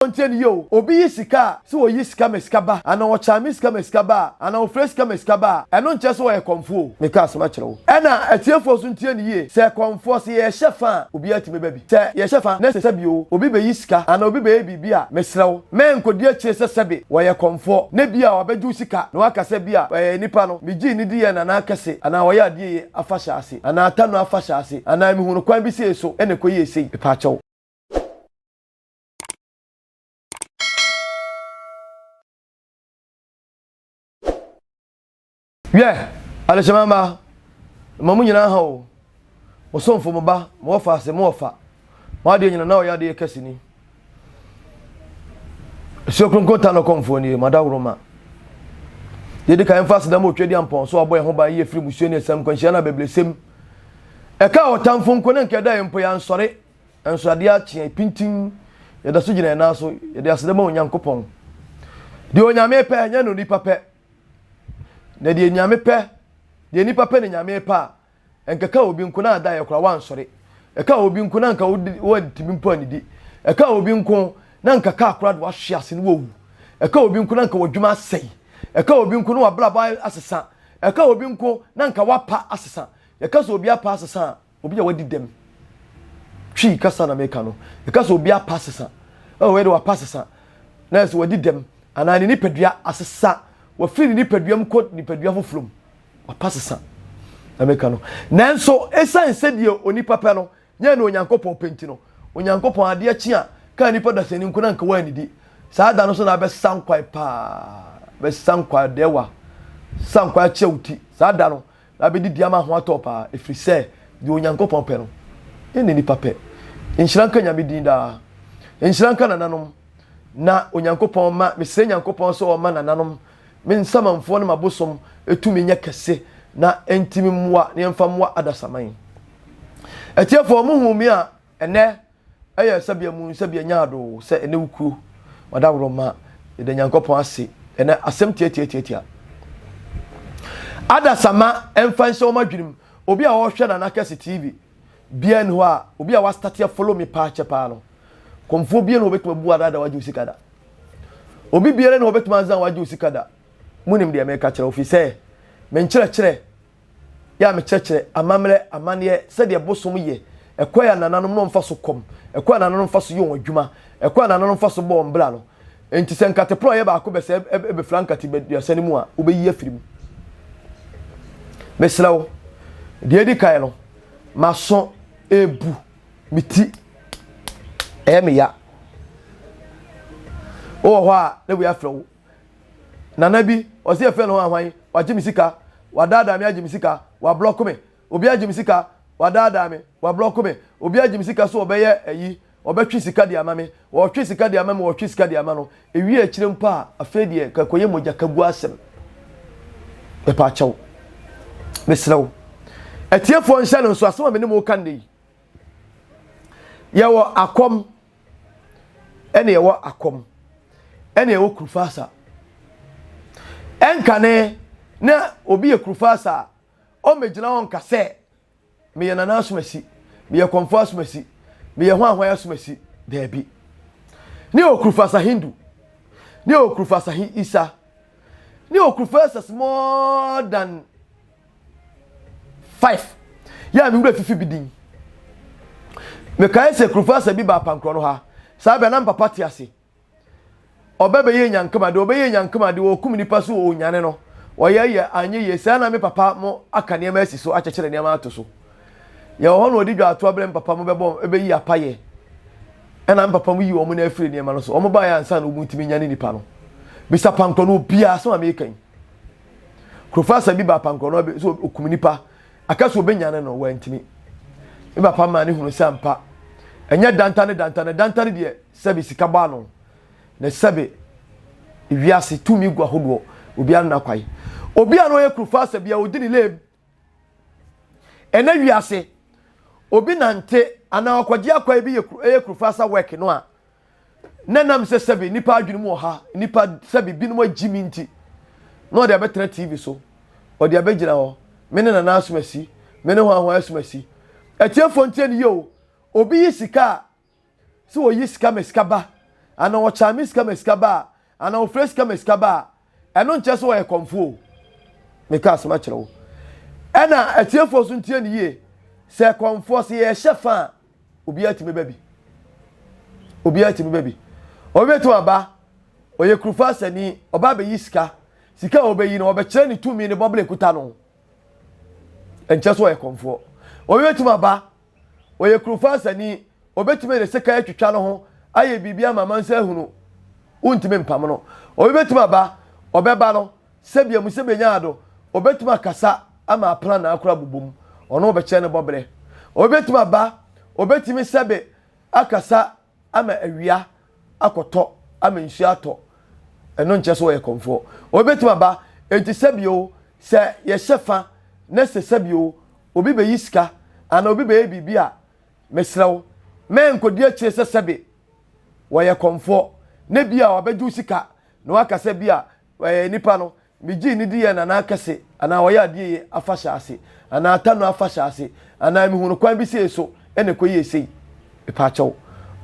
Ntie no yie o, obi yi sika a, sɛ ɔyi sika ma sika ba, anaa ɔkyame sika ma sika ba a, anaa ɔfrɛ sika ma sika ba a, ɛno nkyerɛ sɛ ɔyɛ kɔmfoɔ o. Meka asɛm akyerɛ wo. Ɛna atiefoɔ nso ntie no yie, sɛ kɔmfoɔ, sɛ yɛrehyɛ fa a, obiara tumi ba bi. Sɛ yɛhyɛ fa na sɛ sɛbi o, obi bɛyi sika, anaa obi bɛyɛ biribi a, mesrɛ wo, mɛnkɔdi akyire sɛ sɛbe wɔyɛ kɔmfoɔ, na bi a wabɛgye wo sika, na waka sɛ bi a ɛɛ nipa no, megyee no diiɛ nana akɛse, anaa ɔyɛ adeɛ yei afahyɛ ase, anaa atano afahyɛ ase, anaa mehunu kwan bi sei so na ɛkɔyɛɛ sei. Mepaakyɛw. Wiɛ, adehyema mma, mma mo nyinaa ha o. Mo somfo, mo ba, mo wɔfa ase, mo wɔfa. Mo adeɛ nyina na ɔyɛ adeɛ kɛse ni. Asuo kronkron ta no kɔmfoɔ nie, mo adaworo ma. Yɛdi kan mfa aseda ma otwa di ampɔn so abɔ yɛn ho ban yie firi musuo ne asiam nkwanhyia no abɛbrɛsɛm. Ɛka ɔtamfo nko ne nka ɛda yɛn mpo yɛansɔre. Nanso adeɛ akye yɛn pintinn, yɛda so gyina yɛn nan so, yɛde aseda ma Onyankopɔn. Deɛ Onyame pɛ, ɛnyɛ na onipa pɛ. Na deɛ Nyame pɛ, deɛ nipa pɛ na Nyame pɛ a, ɛnkɛka obi nko na ada yɛ koraa wansɔre. Ɛka obi nko na nka wantumi mpo anidi. Ɛka obi nko na nka kaa koraa de wahwe ase na wawu. Ɛka obi nko na nka wadwuma asɛe. Ɛka obi nko na wabrabɔ asesa. Ɛka obi nko na nka wapa asesa. Yɛka sɛ obi apa asesa a, Obi a wadi dɛm. Twi kasa na meka no. Yɛka sɛ obi apa asesa. Oh, wei de wapa asesa. Na ɛsɛ wadi dɛm. Anaa ne nipadua asesa. Wafiri ne nipadua mu kɔ nipadua foforɔ mu. Wapa asesa. Na meka no. Nanso, ɛsiane sɛdeɛ onipa pɛ no, nyɛ na Onyankopɔn pɛ nti no, Onyankopɔn adeɛ kye a, kaa nipa dasani nko na nka wannidi. Saa da no so na abɛsa nkwae paa. Bɛsa nkwae dɛwa. Sa nkwae akyɛ wo ti. Saa da no, Na bɛdidi ama ho atɔ paa, ɛfiri sɛ deɛ Onyankopɔn pɛ no, ɛne nnipa pɛ. Nhyira nka Nyame din daa. Nhyira nka nananom. Na Onyankopɔn ma, mesrɛ Nyankopɔn sɛ ɔma nananom, me nsamanfoɔ ne m'abosom tumi nyɛ kɛse na ɛntimi mmoa na yɛmfa mmoa adasaman. Atiefoɔ, mohuu me a ɛnɛ Ɛyɛ sɛbea mu sɛbea nyaado sɛ ɛnɛ wo kuo wadaworo ma yɛda Nyankopɔn ase ɛnɛ asɛm tiatiatiatia adasama ɛmfa nhyɛ wɔn adwenem obi a ɔhwɛ Nana Kɛse TV bia ni hɔ a obi a wastate follow me paa kyɛ paa no kɔmfoɔ bia na wɔbɛtumi abu adada wagye wo sika da obi biara na wɔbɛtumi azan wagye wo sika da munim deɛ meka kyerɛ wo fi sɛ menkyerɛkyerɛ yɛ a mekyerɛkyerɛ amammerɛ, amanneɛ, sɛdeɛ bosom yɛ, ɛkwan a nananom no mfa so kɔm, ɛkwan a nananom fa so yɛ wɔn adwuma, ɛkwan a nananom fa so bɔ wɔn bra no. Enti sɛ nkate porɔ a ɛyɛ baako bɛsɛ bɛfira nkate baduasa no mu a, wobɛyi afiri mu. Mesrɛ wo, deɛ ɛdi kan no, m'aso ɛrebu, me ti ɛyɛ me ya. Wowɔ hɔ a, na wei afrɛ wo. Nana bi, ɔse yɛfrɛ no hwan hwan, wagye me sika, wadaadaa me agye me sika, wablɔko me, obi agye me sika, wadaadaa me, wablɔko me, obi agye me sika so ɔbɛyɛ ayi, ɔbɛtwe sika de ama me, ɔtwe sika de ama me, ɔtwe sika de ama no, ewie akyire mpo a, afei deɛ kakɔyɛ mogya kagu asɛm. Mepaakyɛw, mesrɛ wo, atiefoɔ nhyɛ no nso asɛm a me ne mo ka nnɛ yi. Yɛwɔ akɔm ɛna ɛwɔ akɔm ɛna ɛwɔ kurufasa ɛnkane na obi yɛ kurufasa a ɔmmɛgyina hɔ nka sɛ meyɛ nana asomasi meyɛ kɔmfo asomasi meyɛ ho ahwan asomasi daabi ne ɛwɔ kurufasa hindu ne ɛwɔ kurufasa isa ne ɛwɔ kurufasas more than 5 yɛ a me wura fifi bi din mekae sɛ kurufasa bi ba apankorɔ no ha saa bɛ na mpapa te ase ɔbɛ bɛyɛ nyankama de ɔbɛyɛ nyankama de ɔkum nipa so ɔnyane no ɔyɛ yɛ anyɛ yie saa na me papa mo aka nneɛma asi so akyekyere nneɛma ato so yɛwɔ hɔ na ɔde dwa ato abrɛ me papa mo bɛbɔ ɛbɛyi apayɛ ɛna me papa mo yi wɔn na afiri nneɛma no so wɔn baeɛ ansa na wɔn ntumi nyane nipa no bisa pankorɔ no obiara sɛ ma meka yi Kurofasa bi ba apankorɔ no sɛ okum nipa aka sɛ obɛnyane no wantumi. Me papa maa ne hunu sɛ ampa ɛnyɛ danta ne danta ne danta ne deɛ sɛbe sika bɔ ano na sɛbe wiase tumi gu ahodoɔ obiara nna kwae. Obi a na ɔyɛ kurofasa bi a ɔdi ne lem ɛnɛ wiase obi nante anaa ɔkɔgye akwae bi yɛ kurofasa work no a na nam sɛ sɛbe nnipa adwene mu wɔ ha, nnipa sɛbe binom agyi me nti, na ɔde abɛtena TV so, ɔde abɛgyina hɔ, me ne Nana Asomasi, me ne hwan hwan Asomasi. Atiefoɔ ntie ne yie o, obi yi sika a, sɛ ɔyi sika ma sika ba, anaa ɔkyaame sika ma sika ba a, anaa ɔfrɛ sika ma sika ba a, ɛno nkyerɛ sɛ ɔyɛ kɔmfoɔ o. Meka asɛm akyerɛ wo. Ɛna atiefoɔ nso ntie no yie. Sɛ kɔmfoɔ sɛ yɛhyɛ fa a, obiara tumi ba bi. Obiara tumi ba bi. Obi bɛtumi aba, ɔyɛ kurufa asani, ɔba abɛyi sika. Sika a ɔbɛyi no, ɔbɛkyerɛ ne tumi ne bɔbele kuta no. Ɛnkyɛ sɛ ɔyɛ kɔmfoɔ. Obi bɛtumi aba, ɔyɛ kurufa asani, ɔbɛtumi de sika atwitwa no ho ayɛ biribi ama amansa ahunu. Wontumi mpam no. Obi bɛtumi aba, ɔbɛba no, Sɛbea mu sɛbea nyaa do, obetum akasa ama aprannaa kor abobɔ mu, ɔno ɔbɛkyerɛ no bɔberɛ. Obi betum aba, obetumi sɛbe akasa ama awia akɔtɔ, ama nsuo atɔ, ɛno nkyerɛ sɛ ɔyɛ kɔmfoɔ. Obi betum aba, enti sɛbe o, sɛ yɛhyɛ fa na sɛ sɛbe o, obi bɛyi sika anaa obi bɛyɛ biribi a, mesrɛ wo, mɛnkɔdi akyire sɛ sɛbe wɔyɛ kɔmfoɔ, na bi a wabɛgye wo sika na waka sɛ bi a Ɛɛ nipa no, megyee no di yɛ nana kɛse anaa ɔyɛ adeɛ yie afahyɛ ase anaa tano afahyɛ ase anaa mehu no kwan bi sei so ɛna ɛkɔyɛɛ sei. Mepaakyɛw,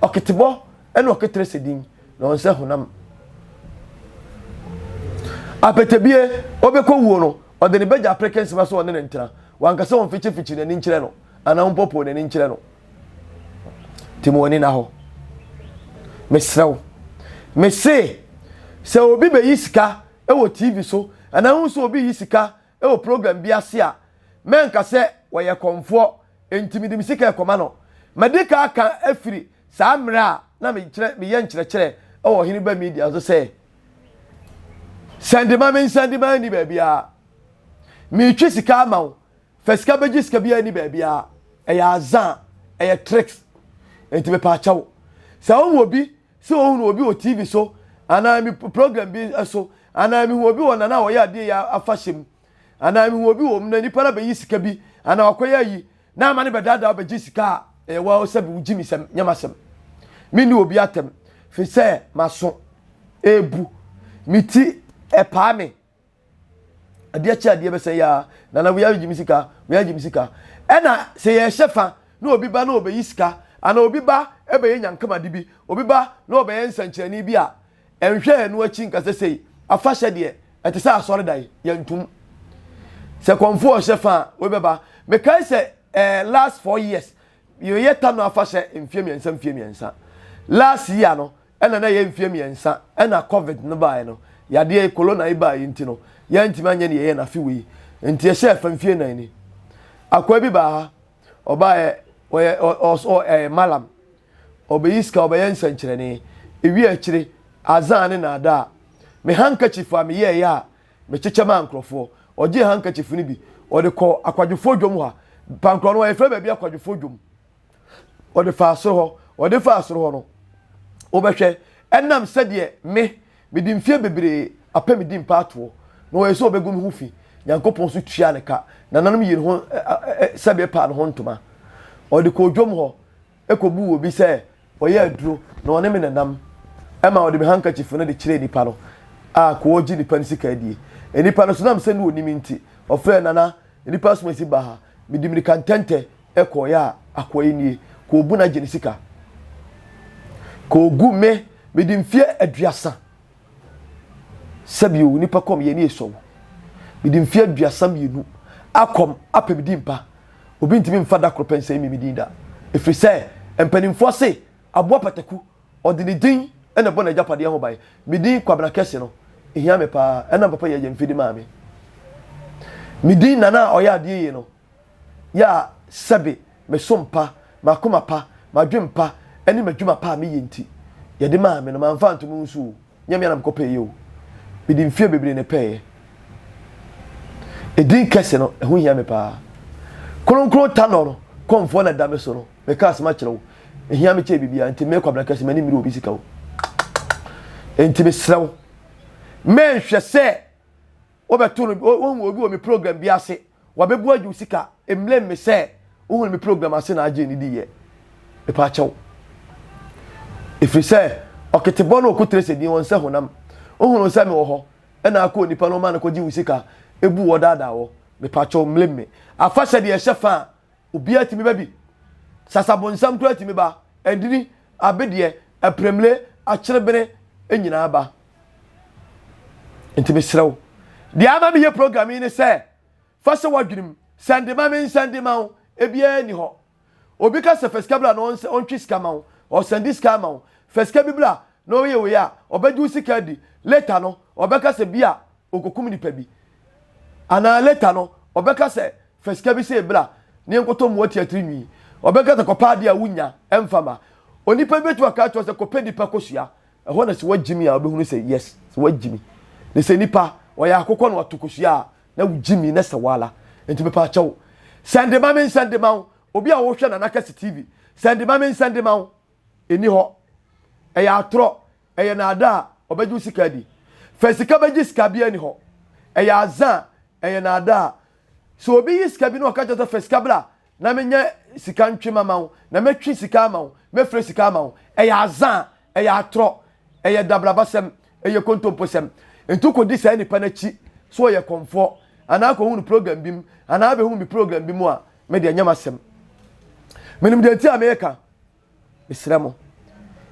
ɔketebɔ ɛne ɔketerɛ sɛ din na ɔnsɛ honam. Apɛtɛbie, ɔbɛkɔ wuo no, ɔde ne bɛgya apreke nsema sɛ ɔne no ntena. Wanka sɛ ɔmfikyifikyi n'ani nkyerɛ no anaa ɔmpɔpoo n'ani nkyerɛ no. Nti ma w'ani na hɔ. Mesrɛ wo. Mese sɛ obi bɛyi sika wɔ TV so anaa wohu sɛ obi yi sika wɔ program bi ase a, mɛnka sɛ wɔyɛ kɔmfoɔ nti mede me sika rekɔma no. Madi ka aka afiri saa mmerɛ a na mekyerɛ meyɛ nkyerɛkyerɛ wɔ Ɔhene Ba Media so sɛ sɛnde ma me nsɛnde ma nni baabiara. Meretwi sika ama wo Fa sika bɛgye sika biara ni baabiara. Ɛyɛ azan, ɛyɛ tricks. Nti mepaakyɛw. Sɛ wohu obi sɛ ohunu obi wɔ TV so anaa mi program bi so anaa mehu obi wɔ nana a ɔyɛ adeɛ yɛ afahyɛ mu anaa mehu obi wɔ mu na nipa no abɛyi sika bi anaa wakɔyɛ ayi na ama no bɛdaadaa bɛgye sika a ɛyɛ wa sɛ wogye mi sɛm nyɛ m'asɛm. Menni obi atɛm fi sɛ maso ebu me ti ɛpaa me. Adeɛ kye adeɛ bɛsɛn yaa nana wei agye me sika wei agye me sika ɛna sɛ yɛhyɛ fa na obi ba na ɔbɛyi sika ana obi ba ɛbɛyɛ nyankamade bi obi ba na ɔbɛyɛ nsɛnkyerɛnne bi a ɛnhwɛ ɛno akyi nka sɛ sei afahyɛ deɛ ɛte sɛ asɔredan yɛntum sɛ kɔnfo ɔhyɛ fa a wei bɛba mekae sɛ eh, last 4 years yɛyɛ tano afahyɛ mfie mmiɛnsa mfie mmiɛnsa last year no Ɛna na ɛyɛ mfeɛ mmiɛnsa ɛna covid no baeɛ no, yadeɛ yi corona yi baeɛ nti no yɛntumi anyɛ ne yɛyɛ no afe wei nti yɛhyɛɛ fa mfeɛ nan ni. Akoa bi baa ha, ɔbaeɛ ɔyɛ ɔsɔ ɛyɛ malam, ɔbɛyi sika ɔbɛyɛ nsɛnkyerɛnne, ewie akyire azan ne naadaa. Me handkerchief a meyɛɛyɛ a mekyekyɛ maa nkurɔfoɔ, ɔgyee handkerchief no bi ɔde kɔɔ akwadwofoɔ dwom ha, pankorɔ no wɔyɛfrɛ baabi akwadwofoɔ dwom. Ɔde faa soro hɔ. Ɔde faa soro hɔ no, wobɛhwɛ, ɛnam sɛdeɛ me, mede mfeɛ bebree apɛ me din pa atoɔ, na ɔyɛ sɛ ɔbɛgu me ho fi, Nyankopɔn nso tuaa ne ka, nananom yii ne ho sɛbeɛ paa ne ho ntoma. Ɔde kɔɔ dwom hɔ kɔbuu obi sɛ ɔyɛ aduro, na ɔne me nenam, ɛma ɔde me handkerchief no de kyerɛɛ nipa no, a kɔɔgye nipa no sika adie. Nipa no nso nam sɛ ne ɔnim nti, ɔfrɛɛ nana, nnipa asomasi ba ha, mede mirika ntɛntɛ kɔeɛ a, akoa yi nie, kɔɔbu no agye ne sika. Kɔɔgu me, mede mfeɛ 30, sɛbi o, nipa kɔm yɛ ne esɔw. Mede mfeɛ 32 akɔm apɛ me din pa. Obi ntumi mfa da koro pɛ nsɛe me me din da. Ɛfiri sɛ, mpanimfoɔ se, aboa pataku, ɔde ne din na ɛbɔ n'agyapadeɛ ho ban. Me din Kwabena Kɛse no, ɛhia me paa. Ɛnam papa yi agyamfie de maa me. Me din Nana a ɔyɛ adeɛ yie no, yɛ a sɛbe me som pa, m'akoma pa, m'adwen pa ne m'adwuma pa a meyɛ nti, yɛde maa me no, mamfa anto me ho so o, nyɛ me ara na mekɔpɛeɛ o. Mede mfeɛ bebree na ɛpɛeɛ. Edin kɛse no, ɛho hia me paa. Kronkron Tanɔ no, kɔmfoɔ na ɛda me so no, meka asɛm akyerɛ wo. Ɛhia me kyɛɛ biribiara, nti me Kwabena Kɛse, m'ani mmere obi sika o. Nti mesrɛ wo, mɛnhwɛ sɛ Wobɛto no, wohu obi wɔ me program bi ase, wabebu agye wo sika, mblame me sɛ wohunu me program ase na agye ne di yɛ. Mepa kyɛw. Ɛfiri sɛ, ɔketebɔ no ɔko trese din ɔnsɛ honam. Wohunu sɛ mewɔ hɔ, ɛna akɔ onipa no ma no kɔgye wo sika, ebu wɔ daadaa wɔ. Mepa kyɛw, mblame me. Afahyɛ deɛ ɛhyɛ fa a, obiara tumi ba bi. Sasabonsam koraa tumi ba. Ɛdini, abedeɛ, apremle, akyerebene nyinaa ba. Nti mesrɛ wo, deɛ ama meyɛ program yi ne sɛ, fa hyɛ w'adwene mu, sɛnde ma me nsɛnde ma wo, ebiara nni hɔ. Obi ka sɛ fa sika bra na ɔntwe sika ma wo, ɔsɛnde sika ama wo, fa sika bi bra na ɔyɛ wei a, ɔbɛgye wo sika adi. Later no, ɔbɛka sɛ bi a ɔkɔkum nipa bi. Anaa later no, ɔbɛka sɛ fa sika bi sei bra na yɛnkɔtɔ mmoa tiatiri nwi. Ɔbɛka sɛ kɔpɛ adeɛ a wonnya mfa ma. Onipa bi bɛtumi aka akyerɛ wo sɛ kɔpɛ nipa kɔsua. Ɛhɔ na sɛ woagye mi a wobɛhunu sɛ yes, sɛ woagye mi. Ne sɛ nipa ɔyɛ akokɔ na wato kosua a, na wogye mi na sɛ woala. Nti mepa kyɛw. Sɛnde ma me nsɛnde ma wo. Obi a wohwɛ Nana Kɛse TV, sɛnde ma me nsɛnde ma wo. Ɛni hɔ. Ɛyɛ atorɔ. Ɛyɛ naadaa. Ɔbɛgye wo sika adi. Fa sika bɛgye sika biara ni hɔ. Ɛyɛ aza. Ɛyɛ naadaa. Sɛ obi yi sika bi na ɔka kyerɛ sɛ fa sika bra na menyɛ sika ntwe mama wo, na mɛtwe sika ama wo, mɛfrɛ sika ama wo. Ɛyɛ aza. Ɛyɛ atorɔ. Ɛyɛ dabrabasɛm. Ɛyɛ kontomposɛm. Nti wokɔdi saa nipa no akyi sɛ ɔyɛ kɔmfoɔ anaa akɔhu no program bi mu anaa abɛhu me program bi mu a, me deɛ ɛnyɛ m'asɛm. Menim deɛ nti a meka. Mesrɛ mo.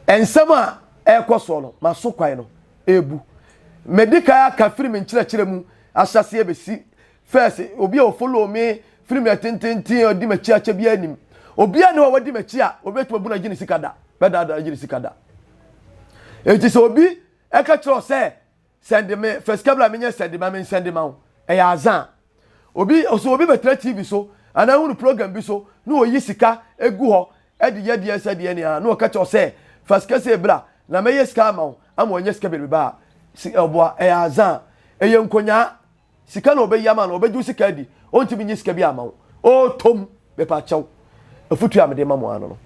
Nsɛm a ɛrekɔ soɔ no, m'aso kwan no ɛrebu. Medi kan aka firi me nkyerɛkyerɛ mu ahyɛaseɛ bɛsi first, obi a ɔfollow me firi mmerɛ tententen a ɔdi m'akyi akyɛ biara nim. Obiara nni hɔ a wadi m'akyi a obi bɛtumi abu no agye ne sika da, bɛdaadaa agye ne sika da. Enti sɛ obi ɛka kyerɛ wo sɛ Sɛnde me fa sika bra menyɛ sɛnde ma me nsɛnde ma wo ɛyɛ azan obi ɔsɛ obi bɛtena tv so anaa hunu program bi so na ɔyi sika egu hɔ ɛde yɛ deɛ sɛ deɛ nea na ɔka kyerɛ sɛ fa sika sɛ bra na mɛyɛ sika ama wo ama ɔnyɛ sika bebrebe a si ɔboa ɛyɛ azan ɛyɛ nkonyaa Sika na ɔbɛyi ama no, ɔbɛgye wo sika adi, ɔntumi nyi sika bi ama wo. Ɔretom, mepa kyɛw. Afutuo a mede ma mo ano no,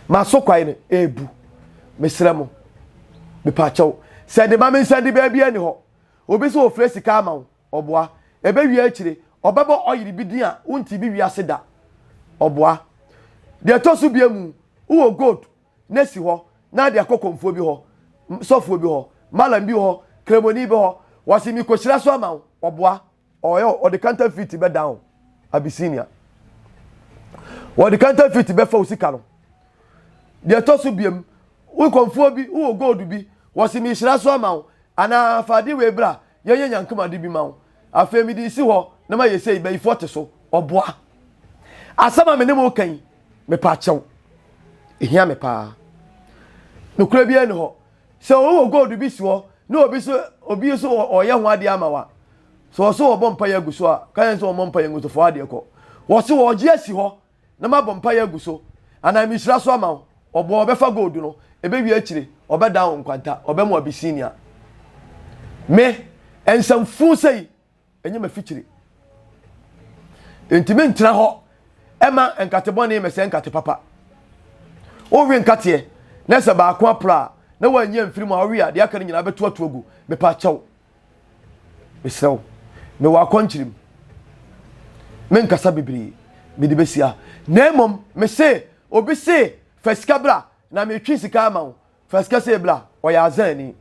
maso kwae no ɛrebu. Mesrɛ mo, mepa kyɛw. Sɛ de ma me nsa de baabi ani hɔ. Obi sɛ ɔfrɛ sika ama wo, ɔboa. Ɛbɛwie akyire, ɔbɛbɔ ɔyere bi din a wonte bi wiase da. Ɔboa. Deɛ ɛtɔ so bia mu, wowɔ gold na si hɔ na ade akɔ kɔmfoɔ bi hɔ, sɔfoɔ bi hɔ, malam bi hɔ, kramoni bi hɔ, wɔse mekɔhyira so ama wo, ɔboa, ɔyɛ ɔde counterfeit bɛdan wo, Abyssinia. Wɔde counterfeit bɛfa wo sika no. Deɛ ɛtɔ so biam, wo kɔmfoɔ bi, wowɔ gold bi, wɔse mehyira so ama wo, anaa fa ade wei bra, yɛnyɛ nyankomade bi ma wo. Afei mede si hɔ na mayɛ sei, bayifoɔ te so, ɔboa. Asɛm a me ne mo reka yi, Mepa kyɛw. Ehia me paa. Nokorɛ biara nni hɔ. Sɛ wowɔ gold bi si hɔ na obi so obi so ɔyɛ ho adeɛ ama wa. Sɛ ɔso ɔbɔ mpaeɛ agu so a, ka yɛn sɛ ɔmmɔ mpaeɛ ngu so fa adeɛ kɔ. Wɔse wɔgye asi hɔ na mabɔ mpaeɛ agu so anaa mehyira so ama wo. Ɔboa ɔbɛfa gold no, ɛbɛwie akyire ɔbɛdan wo nkwanta, ɔbɛma wo Abyssinia. Me, nsɛmfuu sei ɛnyɛ m'afikyire. Enti mentena hɔ ɛma nkate bɔne mɛsɛ nkate papa. Wowe nkateɛ na sɛ baako apra a na woanyi amfiri mu a wowe a deɛ aka no nyinaa bɛto ato agu. Mepa kyɛw. Mesrɛ wo. Mewɔ akɔnkyere mu. Menkasa bebree. Mede bɛsia. Na mmom mese obi se fa sika bra na metwe sika ama wo. Fa sika sei bra, ɔyɛ azani.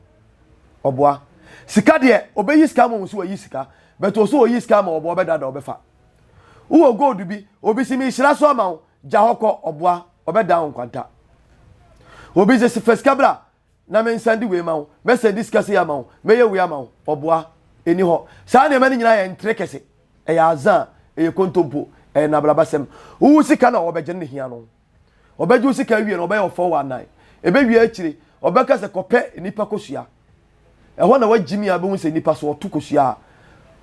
Ɔboa. Sika deɛ, ɔbɛyi sika ama wo so wayi sika. But ɔso ɔyi sika ama ɔboa ɔbɛdada ɔbɛfa. Wowɔ gold bi, obi si mehyira so ama wo, gya hɔ kɔ, ɔboa, ɔbɛdan wo nkwanta. Obi sɛ fa sika bra na mensan de wei ma wo, mɛsan de sika sei ama wo, mɛyɛ wei ama wo, ɔboa. Ɛni hɔ. Saa nneɛma no nyinaa yɛ ntere kɛse. Ɛyɛ azan, ɛyɛ kontompo, ɛyɛ nabrabasɛm. Wowo sika na ɔbɛgye no ne hia no. Ɔbɛgye wo sika awie no, ɔbɛyɛ wo 419. Ɛbɛwie akyire, ɔbɛka sɛ kɔpɛ nnipa kosua. Ɛhɔ na wagyimi a bɛhu sɛ nnipa so ɔto kosua a.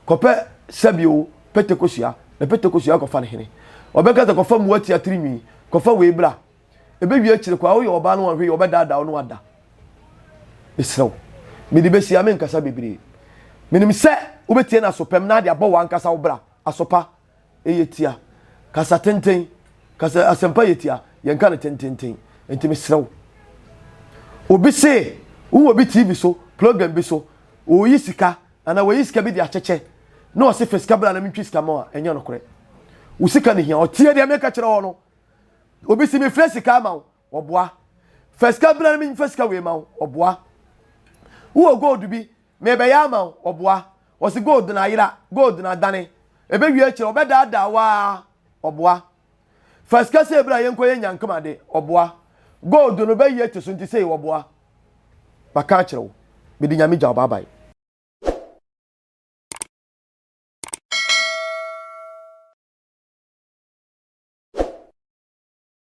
Kɔpɛ sɛbio pete kosua, na pete kosua kɔfa ne hene. Ɔbɛka sɛ kɔfa mua tia tiri nwi, kɔfa wei bra. Ɛbɛwie akyire koraa woyɛ ɔbaa no wanhwɛ yie ɔbɛdaadaa wo na wada. Mesrɛ wo, mede bɛsi ha menkasa bebree. Menim sɛ wobɛtie no asopɛm na ade abɔ w'ankasa wo bra asopa. Ɛyɛ tia. Kasa tenten. Kasa asɛmpa yɛ tia. Yɛnka no tententen. Nti mesrɛ wo. Obi se wowɔ bi TV so, program bi so, wɔyi sika anaa wɔyi sika bi de akyekyɛ na ɔse fa sika bra na mentwi sika ma a, ɛnyɛ nokorɛ. Wo sika no hia. Ɔtie deɛ meka kyerɛ wɔ no. Obi se mefrɛ sika ama wo, ɔboa. Fa sika bra na memfa sika wei ma wo, ɔboa. Wowɔ gold bi, Merebɛyɛ ama wo, ɔboa. Ɔse gold no ayera, gold no adane. Ɛbɛwie akyire ɔbɛdaadaa wo ara, ɔboa. Fa sika sei bra yɛnkɔyɛ nyankomade, ɔboa. Gold no bɛyɛ te so nti sei, ɔboa. Maka akyerɛ wo. Mede Nyame gya wo. Bye bye.